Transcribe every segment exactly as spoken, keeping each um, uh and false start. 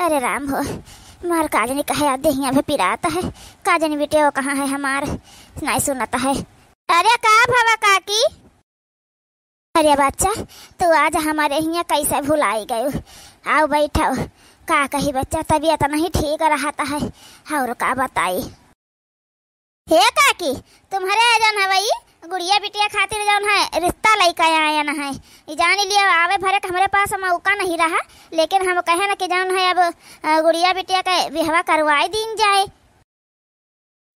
अरे राम हो, मार का जनी कहे देहिया भी पिरात है, का जनी बिटिया कहाँ है हमार, नाहीं सुनत है। अरे का भवा काकी? अरे बच्चा, तू आज हमरे हियाँ कैसे भुलाई गयो? आओ बैठो। का कही बच्चा, तबीयत नहीं ठीक रहत है, और का बताई। हे काकी, तुम्हरे जौन हवई गुड़िया बिटिया खातिर जौन है रिश्ता लइका आयन है, ई जान लियो, आवे भरे के हमरे पास मौका नहीं रहा, लेकिन हम कहे न कि जौन है अब, अ, गुड़िया बिटिया के बिहवा करवाई दीन जाए।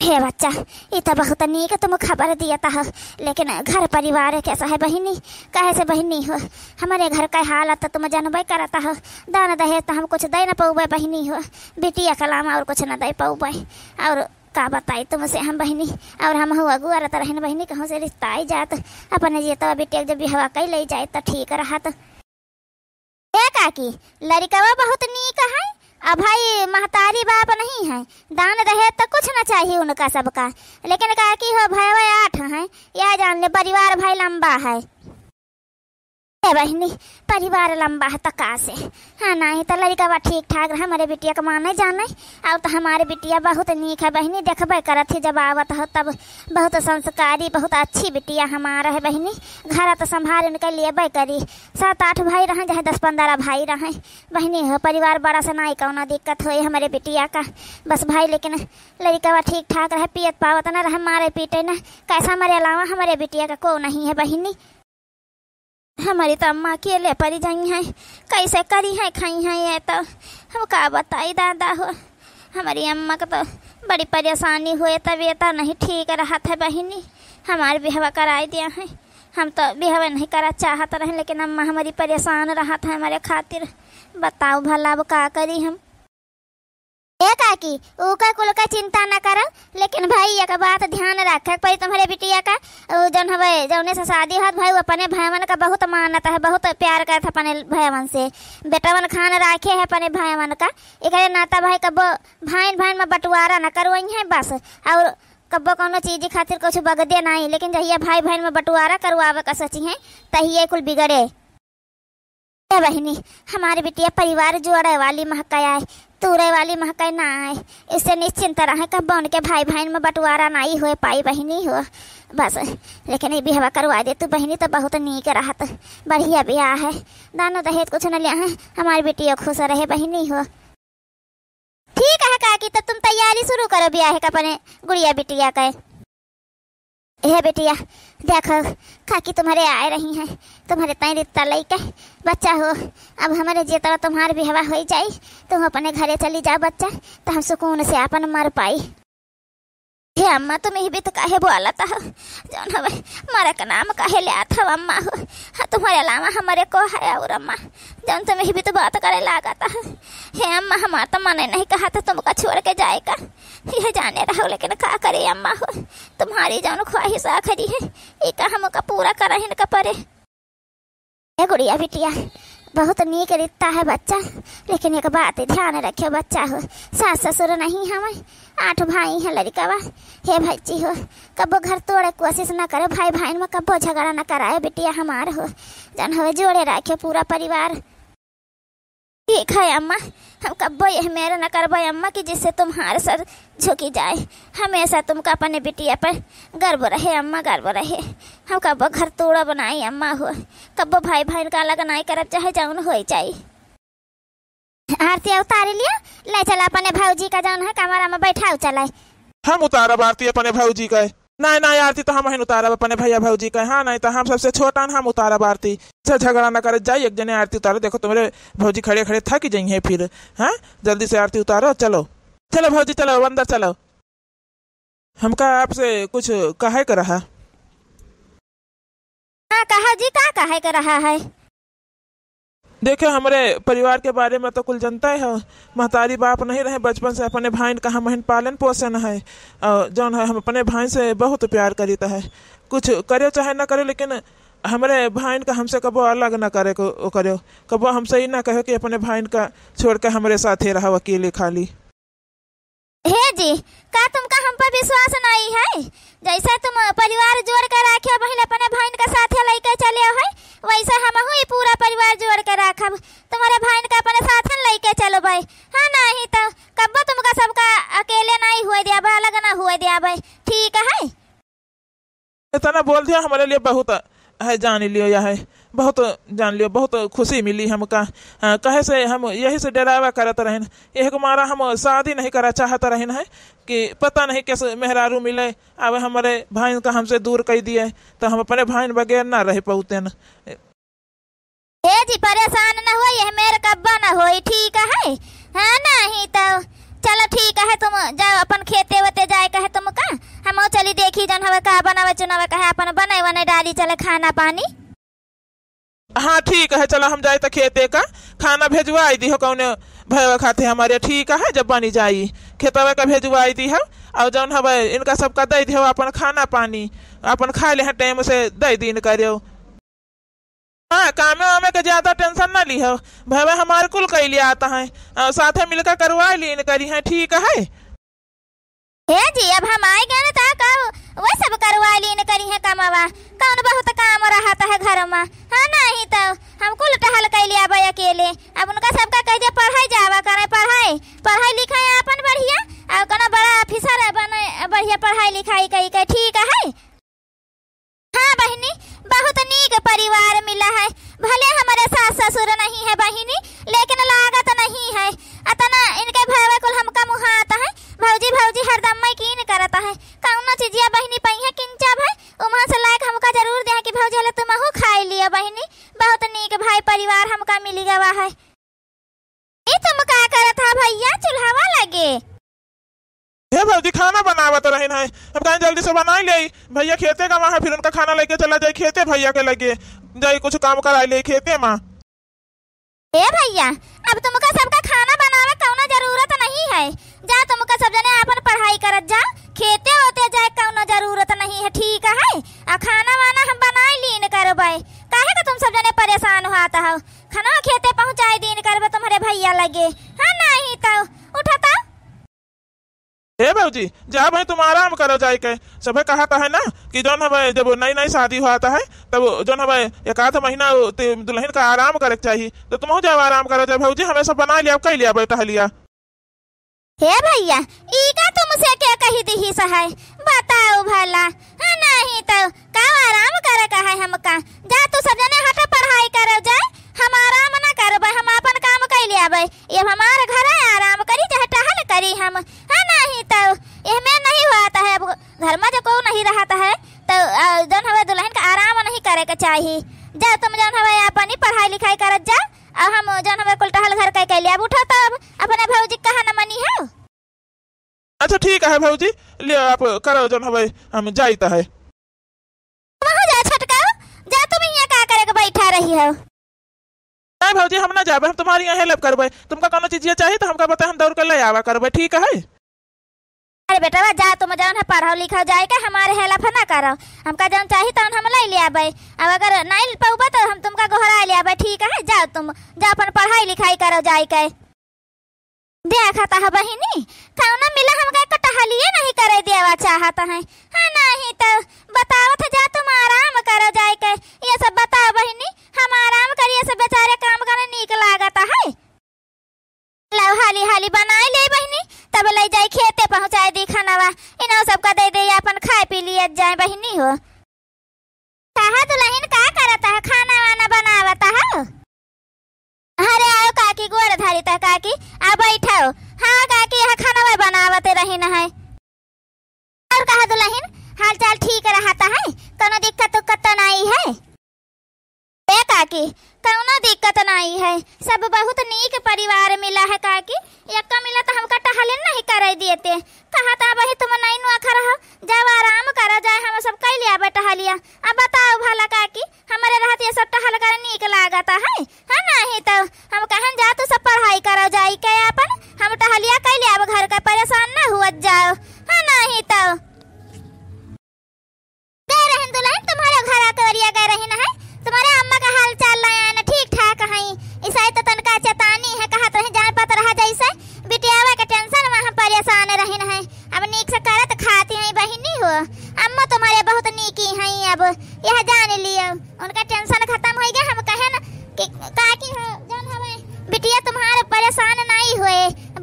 हे बच्चा, ई त बहुत नीक तुम खबर दियत हो, लेकिन घर परिवार कैसा है बहिनी? काहे से बहिनी हो, हमरे घर का हालत तुम जानबे करत हो, दान दहेज त हम कुछ दे न पउबे बहिनी हो, बिटिया के अलावा और कुछ न दे पउबे। और का बताई तुमसे हम बहिनी, और हम हो अगुआरत रहन बहिनी, कहूँ से रिश्ता आई जात, अपने जियतवा बिटिया के जब बिहवा कई ले जाए त ठीक रहत। ए काकी, लड़िकवा बहुत नीक है, अब भाई महतारी बाप नहीं है, दान दहेज त कुछ न चाहिए उनका सबका, लेकिन काकी हो भयवा आठ है, यह जान ले परिवार भाई लंबा है। ए बहिनी, परिवार लंबा है त का से? हाँ, नाहीं त लड़िकवा ठीक ठाक रहे, हमरे बिटिया के माने जाने, और त हमारे बिटिया बहुत नीक है बहिनी, देखबे करत ही जब आवत हो तब, बहुत संस्कारी, बहुत अच्छी बिटिया हमार है बहिनी, घर त संभाल उनके लेबे करी। सात आठ भाई रहे, चाहे दस पन्द्रह भाई रहे, बहिनी हो, परिवार बड़ा से नाई कौनो दिक्कत होई हमरे बिटिया का। बस भाई, लेकिन लड़िकवा ठीक ठाक रहे, पियत पावत न रहे, मारे पीटे न, कैसा हमरे अलावा हमरे बिटिया का को नहीं है बहिनी। हमारी त अम्मा अकेले परी जाई हैं, कैसे करी हैं, खाई हैं ये तो, हम का बताई दादा हो। हमारी अम्मा का तो बड़ी परेशानी हुए, तबीयत नहीं ठीक रहत है बहिनी, हमार बिहवा कराई दिया है। हम तो बिहवा नहीं करा चाहत रहे, लेकिन अम्मा हमारी परेशान रहत है हमारे खातिर। बताओ भला अब का करी हम। ए काकी, ऊका कुल का चिंता न करो, लेकिन भाई एक बात ध्यान रखे के पड़ी तुम्हरे बिटिया का। उ जौन हवे, जौने से शादी होत भाई, उ अपने भाईवन का बहुत मानत है, बहुत प्यार करत है अपने भाईवन से, बेटवन खान राखे है अपने भाईवन का। एकरे नाता भाई कबो भाईन भाईन में बंटवारा न करवई है बस, और कब्बो कौनो चीज खातिर कुछ बगदे नाई, लेकिन जहिया भाई बहन में बंटवारा करवावे का सोची हैं, तहिया कुल बिगड़े। ए बहिनी, हमारे बिटिया परिवार जोड़े वाली महकाय आए, तूरे वाली महकाय ना आए। इससे निश्चिंत रहे, कब्बो उनके भाई बहन में बंटवारा नाई होए पाई बहिनी हो। बस, लेकिन ई बिहवा करवा दे तू बहिनी, तो बहुत नीक रहत। बढ़िया बियाह है, दानो दहेज कुछ न लिया है, हमारे बिटिया खुश रहे बहिनी हो। ठीक है काकी, तो तुम तैयारी शुरू करो बियाह का अपने गुड़िया बिटिया का। हे बिटिया, देखो, काकी तुम्हारे आए रही हैं, तुम्हारे ताई रिश्ता लइके। बच्चा हो, अब हमारे जियतवा तुम्हार बिहवा होई जाई, तुम अपने घरे चली जाओ बच्चा, तो हम सुकून से आपन मर पाई। हे अम्मा, तुम ई बित काहे बोलत हो? जौन हवे, मरे के नाम काहे लेत हो अम्मा हो? हाँ, तुम्हारे अलावा हमारे को है और अम्मा, जौन तुम ई बित बात करे लागत हो? हे अम्मा, हमार तो मने नहीं कहा था तुमका छोड़ के जाए का, यह जाने रहो, लेकिन का करे अम्मा हो, तुम्हारी जौन ख्वाहिश आखिरी है, ई का हमका पूरा करहिन का परे। ए गुड़िया बिटिया, बहुत नीक रिश्ता है बच्चा, लेकिन एक बात ध्यान रखे बच्चा हो, सास ससुर नहीं हमें, आठ भाई हैं लड़िकवा। हे भैची हो, कब्बो घर तोड़े कोशिश न करे, भाई भाई में कब्बो झगड़ा न कराए बिटिया हमार हो, जौन हवे जोड़े रखे पूरा परिवार। ठीक है अम्मा, हम कब्बो यह मेर न करबे अम्मा कि जिससे तुम्हार सर झुकी जाए। हमेशा तुमका अपने बिटिया पर गर्व रहे अम्मा, गर्व रहे। हम कब्बो घर तोड़ा बनाई अम्मा हो, कब्बो भाई बहन का अलग नाई करब, चाहे जौन होई जाई। आरती उतार लिया, ले चला अपने भौजी का जौन है कमरा में बैठाओ चला। हम उतारब आरती अपने भौजी का। नाहीं, नाहीं, आरती तो हमहिन उतारब अपने भैया भौजी का। हाँ, नाहीं तो हम सबसे छोटा न, हम उतारब आरती। अच्छा, झगड़ा न करे, जाई एक जने आरती उतारो। देखो, तुम्हारे भौजी खड़े खड़े थक जइहैं फिर। हाँ, जल्दी से आरती उतारो, चलो। चलो भौजी, चलो, अंदर चलो। हमका आपसे कुछ कहे के रहा। हाँ, कहा जी, का कहे के रहा है? देखो, हमरे परिवार के बारे में तो कुल जनता ही हो, महतारी बाप नहीं रहे, बचपन से अपने भाइन का हमहिन पालन पोषण है, और जौन है, हम अपने भाइन से बहुत प्यार करीत है। कुछ करो चाहे न करो, लेकिन हमरे भाइन का हमसे कबो अलग न करे को, ओ करो, कबो हमसे ई न कहो कि अपने भाइन का छोड़ के हमरे साथे रहो अकेले खाली। हे जी, का तुमका हम पर विश्वास नाहीं है? जैसे तुम परिवार जोड़ के राखे बहिन अपने भाइन का साथे लइके चले हो, वैसे हमहू ई पूरा परिवार जोड़ के राखब। तुम्हरे भाइन का अपने साथे लइके चलबै। हाँ, नाहीं तो कब्बो तुमका सबका अकेले नाहीं हुए दियाबै, अलग ना हुए दियाबै। ठीक है? इतना बोल दिया हमरे लिए बहुत है, जान लियो यह है, बहुत जान लियो, बहुत खुशी मिली हमका। अ, कहे से हम यही से डेरावा करत रहेन, यही के मारा हम शादी नहीं करा चाहत रहेन है कि पता नहीं कैसे मेहरारू मिले, अब हमरे भाइन का हमसे दूर कइ दिए, तो हम अपने भाइन बगैर ना रह पउतेन। हे जी, परेशान न होई, यह मेर कब्बा न होई, ठीक है? हाँ, नाहीं तो चलो ठीक है, तुम जाओ अपन खेते वेते जाए कहे तुमका, हमहू चली देखी जौन हवे का बनावे चुनावे कहे, अपन बने वने डाली चले खाना पानी। हाँ ठीक है, चलो हम जाए तो खेते का खाना भेजवाई दिहो कौने भैया खाते हमारे, ठीक है? जब बनी जाई खेतवा का भेजवाई दिहो, और जौन हवे इनका सबका दे दिहो अपन खाना पानी, अपन खाए ले हैं टाइम से दे दिन करियो। हाँ, कामे वामे के ज्यादा टेंशन ना लिहो, भैया हमार कुल कैले आता है, और साथे मिलकर करवा लीन करी हैं, ठीक है? हे जी, अब हम आए गए ना, तो का वह सब करवा लीन करी हैं कमवा, कौन बहुत काम रहत है घर में। हाँ, नाहीं तो हम कुल टहल कैले आबे अकेले। अब उनका सबका कह दिया पढ़ाई जावा करें, पढ़ाई, पढ़ाई लिखाई आपन बढ़िया, और कोनो बड़ा ऑफिसर बने, बढ़िया पढ़ाई लिखाई कई के, ठीक है? हाँ बहिनी, बहुत नीक परिवार मिला है। भले हमरे सास ससुर नहीं है बहिनी, लेकिन लागत नहीं है। अतना इनके भवे कुल हमका मुहात है। भौजी, भौजी हरदम मैं कीन करत है। कौनो चीजिया बहिनी पइहे किंचा भाई, उम्हा से लायक हमका जरूर दे कि भौजी हले तुमहू खाई लियो बहिनी। बहुत नीक भाई परिवार हमका मिली गवा है। ई तुम का करत हा भैया चूल्हावा लगे? हे भौजी, खाना बनावत रहिन है, हम कहें जल्दी से बनाई ले। भैया खेते गवा है, फिर उनका खाना लेके चला जाए खेते, भैया के लगे जाए कुछ काम कराई ले खेते मा। हे भैया, अब तुमका सबका खाना बनावे कौनो जरूरत नहीं है। जा तुमका सब जने आपन पढ़ाई करत जा, खेते ओते जाए कौनो जरूरत नहीं है, ठीक है? आ खाना वाना हम बनाई लीन करबै, काहे का तुम सब जने परेशान होत हो? खाना खेते पहुँचाई दीन करबै तुम्हरे भैया लगे। हाँ, नाहीं तो उठता। ए भौजी, जा भाई, तुम आराम करो जाए के। सभे कहत है ना कि जौन हवे, जब नई नई शादी होत है, तब जौन हवे, एक आध महीना उ ते-, दुल्हन का आराम करे के चाही। तो तुमहू जाओ, आराम करो जाए भौजी, हमें सब बना लिया, कई लिया, बैठा लिया। हे भैया, ई का तुमसे के कही दिहिस है? बताओ भला। हाँ, नाहीं तो का आराम करे का है हमका? जा तू सब जने हटा पढ़ाई करो जाए, हम आराम ना करबै, हम आपन काम कई ले आबै। ये हमार घर है, आराम करी चाहे टहल करी हम। हाँ, नाहीं तो एहमे नहीं होत है, अब घर में जो कोई नहीं रहत है, तो, अ, जौन हवे दुल्हन का आराम नहीं करे के चाही। जा तुम जौन हवे आपन ही पढ़ाई लिखाई करत जा, और हम जौन हवे कुल टहल घर कई, कई ले अब उठो तब, अपने भौजी कहा न मनी हो। अच्छा ठीक है भौजी, ले आप करो जौन हवे, हम जाइत है। वहाँ जा छोटका, जा तुम यहाँ का करे के बैठा रही हो? नहीं भौजी, हम ना जाबे, हम तुम्हारी यहाँ हेल्प करबे। तुमका कौनो चीजिया चाहिए तो हमका बताए, हम दौड़ के ले आवा करबे, ठीक है? अरे बेटवा, जा तुम जौन है पढ़ो लिखो जाए के, हमारे हेल्प ना करो। हमका जौन चाहिए तौन हम ले ले आबे। अब अगर नहीं पौबे तो हम तुमका गोहरा ले आबे, ठीक है? जाओ तुम, जा अपन पढ़ाई लिखाई करो जाए के। देखत ह बहिनी, कौनो मिला हमका एक टहलिए नहीं करे देवा चाहत है। हाँ, नाहीं तो बतावत जा तुम आराम करो जाए के। ये सब बताओ बहिनी, हम आराम करिए, सब बेचारे काम करे नीक लागत है। लाओ हाली हाली बनाए ले बहिनी, तब ले जाए खेते पहुँचाए दी खानावा, इन्हों सबका दे दे, अपन खाए पी लिए जाए बहिनी हो। कहा दुल्हन का करत है, खाना वाना बनावत हो? अरे आओ काकी, गोड़ धरी त काकी, आ बैठो। हाँ काकी, यह खाना वह बनावत रही न है। और कहा दुल्हन, हाल चाल ठीक रहत है, कोनो दिक्कत उक्कत तो नहीं है? ए काकी, कौनो दिक्कत नहीं है, सब बहुत नीक परिवार मिला है काकी। यक्का मिला तो हमका टहले नहीं करे देते। कहा था वही तुम नहीं नुआ खा रहो, जाओ आराम करो जाए, हम सब कई लिया बैठा लिया। अब बताओ भला काकी, हमरे रहत ये सब टहल कर नीक लागत है? हाँ, नाहीं तो हम कहन जा तू सब पढ़ाई करो जाई के अपन, हम टहलिया कई लिया, अब घर का परेशान ना हुआ जाओ। हाँ, नाहीं तो गए रहन दुल्हन, तुम्हारे घर के ओरिया गए रहन है, तुम्हारे अम्मा का हाल चाल लाया न ठीक ठाक है। ईसाई तो तनका चेतानी है, कहत रहे जान पत रहा जैसे बिटियावा के टेंशन में हम परेशान रहन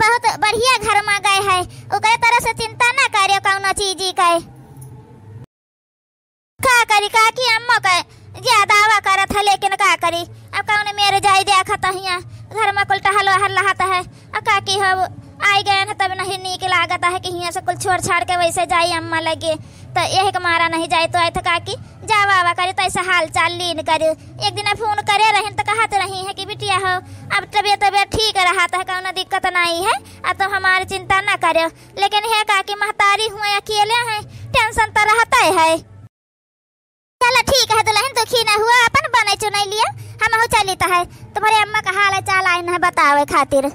बहुत बढ़िया घर मा गए है, ओकरे तरह से चिंता ना करियो कौनो चीजी के। का करी काकी, अम्मा के ज्यादा आवा करत है, लेकिन का करी, अब कौन मेरे जाई देखत हियाँ घर मा कुल टहल वहल रहत है। अब काकी हो आई गए न, तब नहीं नीक लागत है कि हियाँ से कुल छोड़ छाड़ के वैसे जाई अम्मा लगे, तो यही के मारा नहीं जाई। तो आई तो काकी जावा आवा करी, तो ऐसा हाल चाल लीन करी। एक दिन फोन करे रही तो कहत रही है कि बिटिया हो, अब तबीयत तबीयत ठीक रहत है, कौनो दिक्कत नहीं है, अब तो हमारी चिंता ना करो। लेकिन हे काकी, महतारी हुआ अकेले हैं, टेंशन तो रहता है। चला ठीक है दुल्हन, दुखी ना हुआ, अपन बने चुनई लिया, हमहू चलित है, तुम्हारे अम्मा का हाल चाल आइन है बतावे खातिर।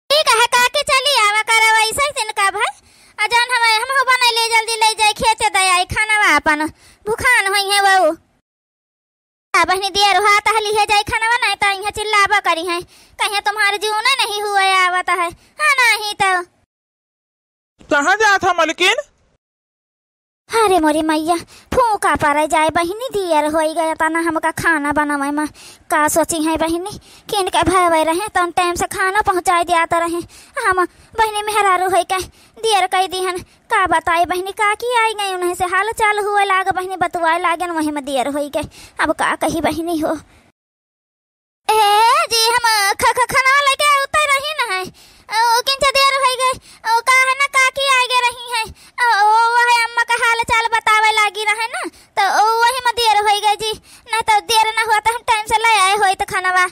ठीक है काकी, चली आवा करा वैसे ही दिन का भाई, आ जान हम हमहू बने ले जल्दी ले जाए खेते दे आई खाना वा अपन, भुखान होई है वो। आ बहिनी, देर हुआ त लिहे जाई खानवा, नहीं तो इहाँ चिल्लाबा करी हैं, कहीं तुम्हारे जीवने नहीं हुआ आवत है। हाँ, नहीं तो। कहाँ जात है मलकिन? अरे मोरी मैया, फूका पड़े जाए बहिनी, देर होई गया तना हमका खाना बनावे में। का सोची है बहिनी कि इनके भय रहे तो टाइम से खाना पहुँचाई दिया तो रहे। हम बहिनी मेहरारू होई के देर कई दिहन। का बताई बहिनी, काकी आई गई, उन्हें से हाल चाल हुए लाग बहिनी, बतुआए लागन, वही में देर होई गए। अब का कही बहिनी हो। ए जी, हम ख-, ख-, खाना लेके उतर रही न है। ओ, किंचा देर होई गए। ओ, का है ना, काकी आई गए रही हैं। ओ, ओ, वह अम्मा का हाल चाल बतावे लागी रहे ना, तो ओ, वही में देर होई गए जी। नहीं तो देर ना हुआ तो हम टाइम से ले आए होई तो खानवा।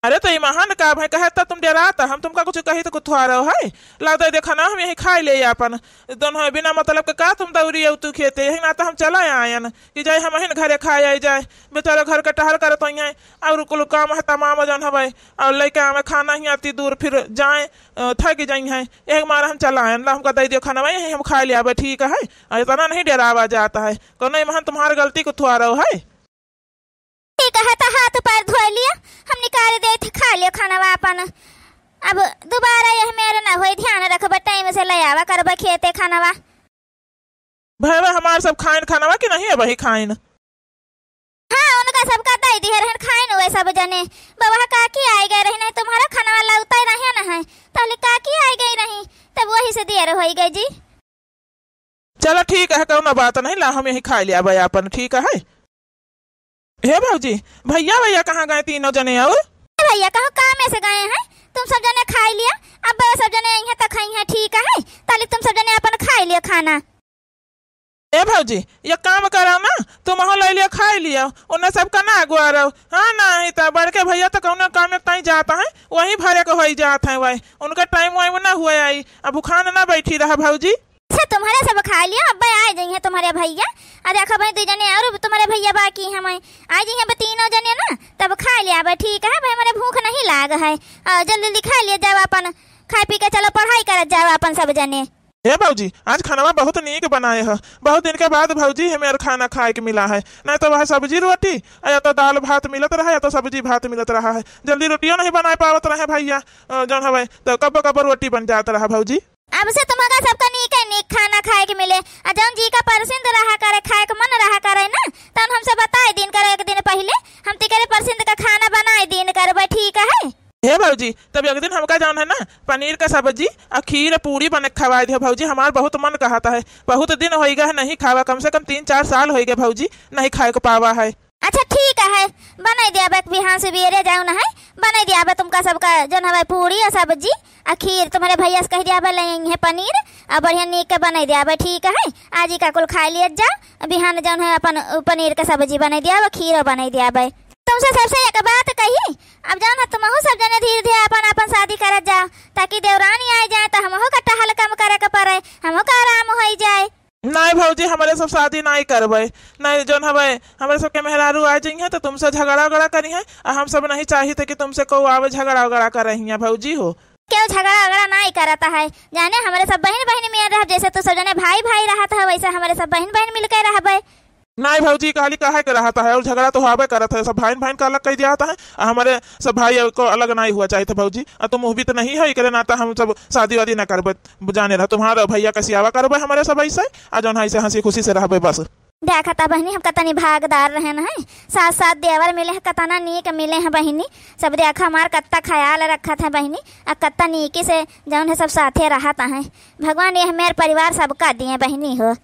अरे तो ई महान का भाई, कहे तो तुम डराता, हम तुमका कुछ कही तो कुथुआ रहो है। ला दे देखा ना, हम यही खाई ले अपन। दोनों है बिना मतलब के का तुम दौरी अउ तू खेते, यही नाता हम चला आयन कि जाए हम हिन घरे खाए आई जाए। बेचारा घर के टहल करत होई हैं और कुल काम है तमाम जौन हवे, और लेके आवे खाना ही आती दूर, फिर जाए, अ, थक जाई हैं। एक मारा हम चला आयन, ला हमका दे दियो खाना, यही हम खा लिया, ठीक है। और इतना नहीं डरावा जाता है, कोनो ई महान तुम्हार गलती कुथुआ रहो है। ठीक है, तो हाथ पैर धो लिया, हम निकाल देत, खा लियो खानवा अपन। अब दोबारा यह मेरे ना होई, ध्यान रखबे, टाइम से ले आवा करबे खेते खानवा। भैया हमार सब खाइन खानवा कि नहीं है वही खाइन? हाँ, उनका सबका दे दिए रहन खाइन हुए सब जने। बबुआ काकी आई गए रही, नहीं तुम्हारा खानवा लौटे रहे ना है, तहले काकी आई गई रही, तब वही से देर होई गई जी। चला ठीक है, कौनो बात नहीं, ला हम यही खाई लिया भाई अपन, ठीक है। हे भौजी, भैया भैया कहाँ गए तीनों जने और? ए भैया, कहाँ काम से गए हैं? तुम सब जने खाई लिया, अब सब जने यहीं तक खाई हैं, ठीक है, ताली तुम सब जने अपन खाई लिया खाना। ए भौजी, ये काम करो ना, तुम हो ले लिया, खाई लिया, उन्हें सबका ना अगुआ रहो। हाँ, नहीं तो बड़के भैया तो कौनो काम में कहीं जाता है, वहीं भरे के होई जात है, वही उनका टाइम वाइम ना हुआ आई, अब उखान ना बैठी रहा भौजी। अच्छा, तुम्हारे सब खा लिया, अब आ जाइए तुम्हारे भैया। आ देखो भाई, दो जने और तुम्हारे भैया बाकी हैं, आ जाइए अब तीनों जने ना, तब खा लिया भाई, ठीक है भाई, हमारे भूख नहीं लाग है। आ, जल्दी जल्दी खा लिया जाओ अपन, खाए पी के चलो पढ़ाई करत जाओ अपन सब जने। हे बाबूजी, आज खानवा बहुत नीक बनाए ह। बहुत दिन के बाद भौजी हमें और खाना खाए के मिला है। नहीं तो वह सब्जी रोटी, या तो दाल भात मिलत रहा, या तो सब्जी भात मिलत रहा है। जल्दी रोटियों नहीं बनाए पावत रहे भैया, अ, जौन हवे, तो कब्बो कब्बो रोटी बन जात रहा भौजी। अब से तुम्हारा सबका नीक है, नीक खाना खाए के मिले। आ जौन जी का परसिंद रहा करे, खाए के मन रहा करे ना, तौन हमसे बताए दिन करे, एक दिन पहिले हम तिकरे परसिंद का खाना बनाए दिन करबे, ठीक है? हे भौजी, तब एक दिन हमका जौन है ना, पनीर का सब्जी आ खीर पूरी बने के खवाए दियो भौजी, हमार बहुत मन कहत है, बहुत दिन होई गए है नहीं खावा, कम से कम तीन चार साल होई गए भौजी, नहीं खाए को पावा है। अच्छा ठीक है, बनाई दिया बे, बिहान सुबेरे जाओ ना है, बनाई दिया बे तुमका सबका जौन हवे पूरी आ सब्जी आ खीर, तुम्हारे भैया से कह दिया बे ले आई है पनीर आ बढ़िया नीक के बनाई दिया बे, ठीक है? आज ही का कुल खाए लिए जा, बिहान जौन है अपन उ पनीर का सब्जी बनाई दिया बे, खीर बनाई दिया बे। तुमसे सबसे एक बात कही, अब जौन है तुमहू सब जने धीरे धीरे अपन अपन शादी करत जाओ, ताकि देवरानी आ जाए तो हमहू का टहल कम करे के पड़े, हमहू का आराम होई जाए। नहीं भौजी, हमरे सब शादी नहीं करबे, नहीं जौन हवे, हमरे सबके मेहरारू आ जइहें तो तुमसे झगड़ा उगड़ा करिहें, आ हम सब नहीं चाहित कि तुमसे को आवे झगड़ा उगड़ा करे हियाँ भौजी हो। क्यों झगड़ा उगड़ा नहीं करता है, जाने हमरे सब बहिन बहिन में रहब, जैसे तू सब जने भाई भाई रहत है वैसे हमरे सब बहिन बहिन मिलके रहबे। नहीं भौजी, खाली कहे के रहता है, और झगड़ा तो होबे करत है, सब भाई भाई का अलग कह दिया है, आ हमरे सब भाई को अलग नहीं हुआ चाहिए था भौजी। आ तुम उहबित नहीं है, एकरे नाता हम सब शादी वादी ना करबे, जाने रहा तुम्हारा भैया का सियावा करबे हमरे सब ऐसे, आ जौन है ऐसे हंसी खुशी से रहबे बस। देखा त बहिनी, हम कतनी भागदार रहेन है, सास सास देवर मिले हैं, कतना नीक मिले हैं बहिनी। सब देखा हमार कत्ता ख्याल रखत हैं बहिनी, आ कत्ता नीकी से जौन है सब साथे रहत हैं। भगवान यह मेर परिवार सबका दिए बहिनी हो।